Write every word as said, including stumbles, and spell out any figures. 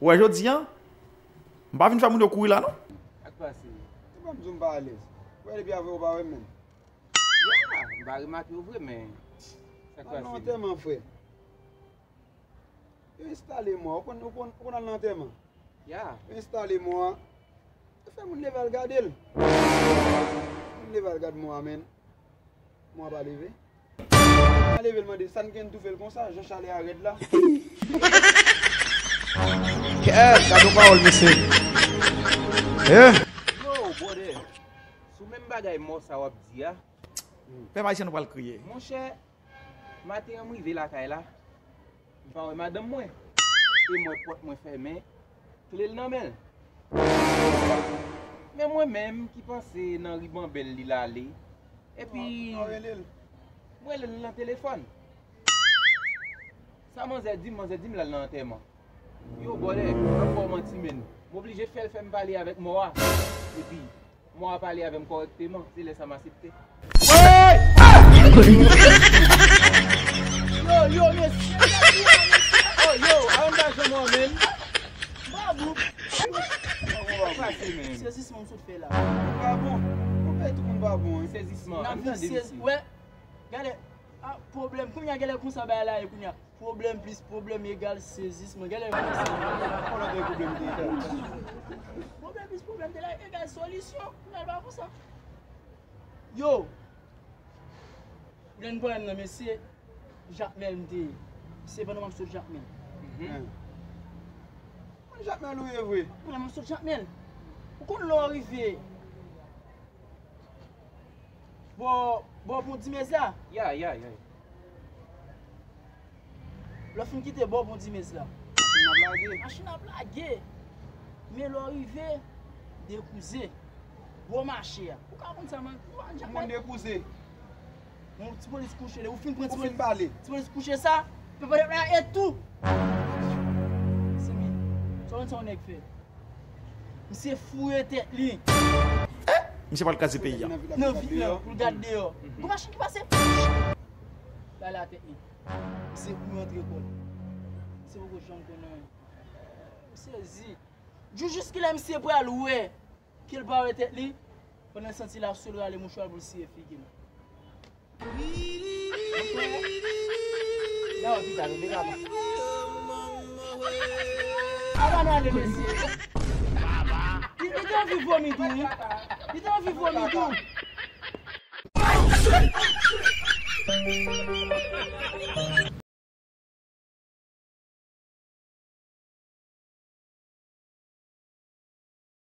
Ou wè jodi a, m pa vin fè moun yo kouri la non. Sa k pase? Se pa m di w m pa alèz. Ou wè depi avè w ou pa wè m menm. Ya, m pa remake w vre, men sa k pase? Al nan antèman, frè. Yo enstale mò a. Ou konn, ou konn, ou konn al nan antèman? Ya. Yo enstale mò a. Yo fè moun leve al gade l. Moun leve al gade mò a, men. Mò a pa leve. Pa leve l mande, sa n gen toufe l konsa, jan chalè a rèd la. Kè, gade yon pawòl, mesye. Eh? Yo, brother, sou menm bagay mò sa w ap di a. Pèp ayisyen nou pral kriye. Monchè, maten an m rive lakay la, m pa wè madanm mwen. E m wè pòt mwen fèmen, kle l nan men l. Men mwen menm ki panse nan ribanbèl li l ale, epi m rele l nan telefòn. Sa manzè di m, manzè di m l al nan antèman. Yo, brother, m ap ba w manti, menn. M oblije fè l fè m pale avèk mò a. Epi, mò a pale avè m kòrèkteman, se lè sa m aksepte. Yo, yo, mesye. Oh, yo, a yon bajan mò, menn. Bravo. Sa k pase, menn? Sezisman m sot fè la. Pa bon. Ou pèdi tout moun pa bon, wi. Sezisman. Ann tande, mesye. Wè, gade, a, pwoblèm. Kounye a, gade konsa bagay la ye kounye a. Pwoblèm plis pwoblèm egal sezisman. Gade konsa. Konnen gen pwoblèm de egal. Pwoblèm plis pwoblèm de la egal solisyon. Kounye a, l pa konsa. Yo. Grenn pwoblèm nan, mesye. Jakmèl m te ye. Se pandan m ap sot Jakmèl. Mhm. Mwen Jakmèl ou ye vre? Mwen, m ap sot Jakmèl. Ou konn lè w rive bò, bò pon Dimez la? Ya, ya, ya. Lè w fin kite bò pon Dimez la, machin ap lage. Machin ap lage. Men lè w rive Dekouze, bò mache a. Ou ka konn sa, man. Ou pa konn Jakmèl. Moun Dekouze. Yon ti polis kouche, lè ou fin pran ti polis, ti polis kouche sa, pèp la e tou. Mezanmi, sa w konn sa yon nèg fè? Misye foure tèt li. Eh! Misye pral kraze peyi a. Nan vit lan, pou l gad deyò. Gon machin ki pase. Bay la tèt li. Misye kouri antre kò l. Misye poko janm konnen anyen. M sezi. Jou jiskilè misye pral wè ke l pa wè tèt li, pandan l santi l ap sou l rale mouchwa l pou l siye figi l. N a wè pita, nou degavan. Apa n ale, mesye? Li, li te anvi vomi tou, wi. Li te anvi vomi tou.